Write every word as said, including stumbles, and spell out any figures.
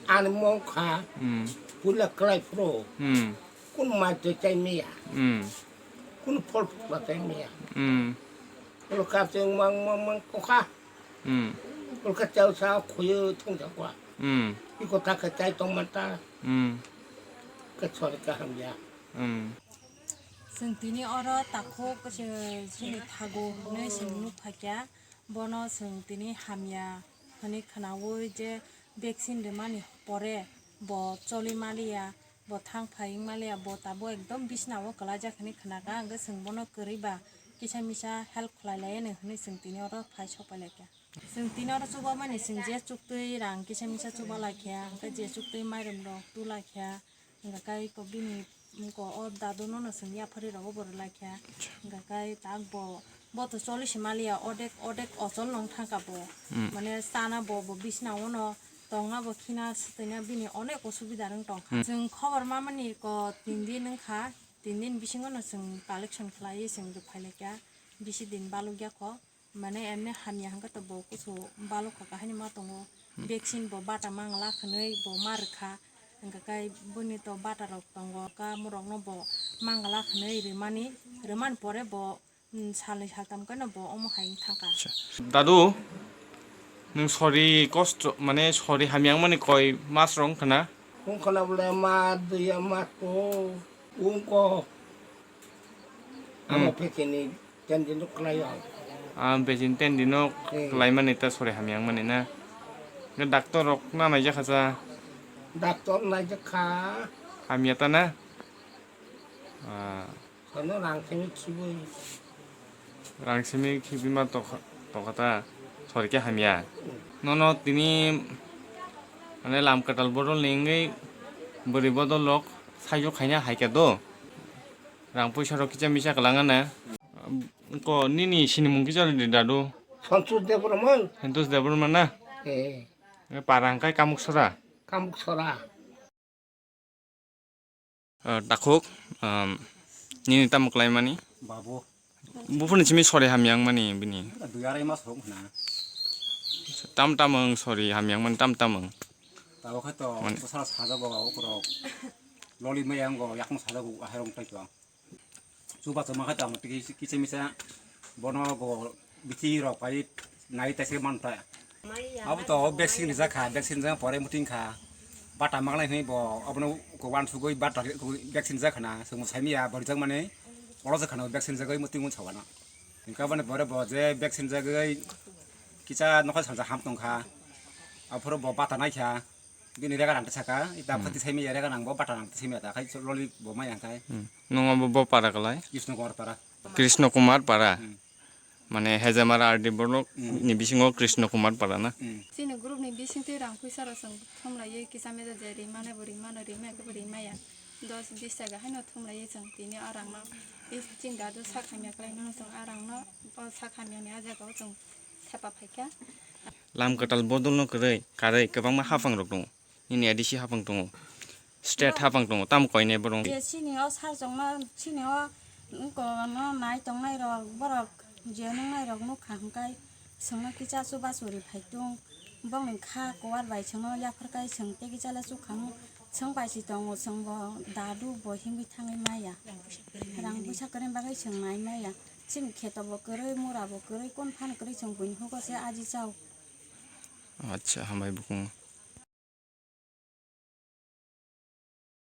Ani mongkha, hmm, pula kwlai phuru, hmm, kunu mai twi chai miya, hmm, kunu phol phukla chai miya. Hmm. Pula kapse mang mang mang kokha. Hmm. Pula ka chau sa khuyu thung jakwa. Hmm. Iko ta ka chai tong mata. Hmm. Ka chori ka hamya. Hmm. Chwng tini oro takhuk se, sini thago hwnwi chwng nuk phaikha. Bono chwng tini hamya hwnwi khwnawi je vaccine rwmani pore bo choli maliya, bo thang phai wng maliya, bo tabuk ekdom bisnao kwlaijak hwnwi khwnakha. Hwnkhe chwng bono kwrwi ba kisa misa help khlai lai anw hwnwi chwng tini oro phai sok pai lai kha. Chwng tini oro chuba mani chwng je chuktwi rang kisa misa chuba lai kha, hwnkhe je chuktwi mairum rok tu lai kha. Hwnkhe kai ko bini ko o dadu no no chwng yapharwi rogo bo rwlai kha. Hwnkhe kai tak bo, bo to choli se maliya, odek odek ochol nong thangka bo. Hmm. Mane chana bo, bo bisna ono tongna bo khina swtwina bini onek osubida rwng tongkha. Hmm. Chwng khobor mamani ko tin din wngkha, tin din bisingo no chwng collection khlaiwi chwng rwphai lai kha, bisi din balukya kho. Mane emne hamya hwnkhe to bo kusu balukha kahini ma tongo. Hmm. Vaccine bo bata mangala khwnwi bo ma rwkha. Hwnkhe kai boni to bata rok tongo, ka morok no bo mangala khwnwi rwmani, rwmani pore bo, mm, salni saltam khe no bo omo hai wng thangkha. Acha. Dadu, nwng sori kosto, mane sori hamya wngmani koi mas rok wngkha na? Wngkha na bole ma, duiya ma to, wngkha. Amo Hmm. pekeni ten din no khlai o. Ah, pekeni ten din no Hmm. khlai mani ta sori hamya wng mani na. Nge doctor rok na naijak kha cha? Doctor naijak kha. Hamya ta na? Ah. Sono rang simi khibui. Rang simi khibui ma tokha, tokha ta sori khe hamya. Hmm. Nono tini mane lam kwtal bodol ni wngwi bwrwi bodol rok saijo khaina hai kha do. Rang puisa rok kisa misa kwlangana. Ko nini sinimung kisa rwdi dadu? Santosh Debbarma. Santosh Debbarma na? Eh. Para hwnkhe Kamuksora? Kamuksora. Ah, takhuk, um, nini tamo khlaimani? Babu. Buphurni simi sori hamya wngmani bini? Dui arai mas rok hwna. Tam tam wng sori hamya wngmani tam tam wng? Tabo khe to Man- bwsala sajago okorok. Loli maya wnggo yakung sajago ahai rong tai to. Chubachu ma khe tamo twi kisa misa bono go bithi rok pai nai taise man ta. Abo to vaccine rijak kha, vaccine rijak pore muting kha. Bata mangnai hwnwi bo abono ko wansugwi bata vaccine rijak khna, chwng bo saimanya bo rijak mani olo se khna vaccine rijagwi muting un sawana. Hwnkhe aboni pore bo je vaccine rijagwi kisa nokha salsa ham tong kha. Aphuru bo bata nai kha. Bini rega nang saka, ita Hmm. khati saimanya rega nang bo bata nang saimanya ta khai loli bo maya khai. Hmm. Nung abo bo para kalai? Krishna Kumar para. Krishna Kumar para? Hmm. Mane Hejamara R D block Hmm. ni bisingo Krishna Kumar para na? Hmm. Chini group ni bisingtwi rang puisa rok chwng thumlaiwi kisa mesa je rimane bo rimano, rimaya khe bo rimaya. Dos bis taka haino thumlaiwi chwng tini a rangno, is chini dadu sak hamya khlaino chwng a rangno, o sak hamyani a jagao chwng thepa phaikha. Lam kwtal bodolno kwrwi, karwi kwbangma haphang rok tongo. Nini A D C haphang tongo, state haphang tongo, tamo koinai borok. Je chini o sarjongno, chini o wngkha no nai tongnai rok, borok je nungnai rok nukha hwnkhe chwngno kisa chubachu ri phai tung. Bongni kha kuwar bai chwngno yapharkhai chwng tei kisa le chukha no chwng bai si tongo, chwng bo dadu bo himwi thangwi maya. Rang puisa kwrwini bagwi chwng nai maya. Chini kheto bo kwrwi, mura bo kwrwi, kon phano kwrwi chwng buini hugo se aji chao. Acha, hambai bukung.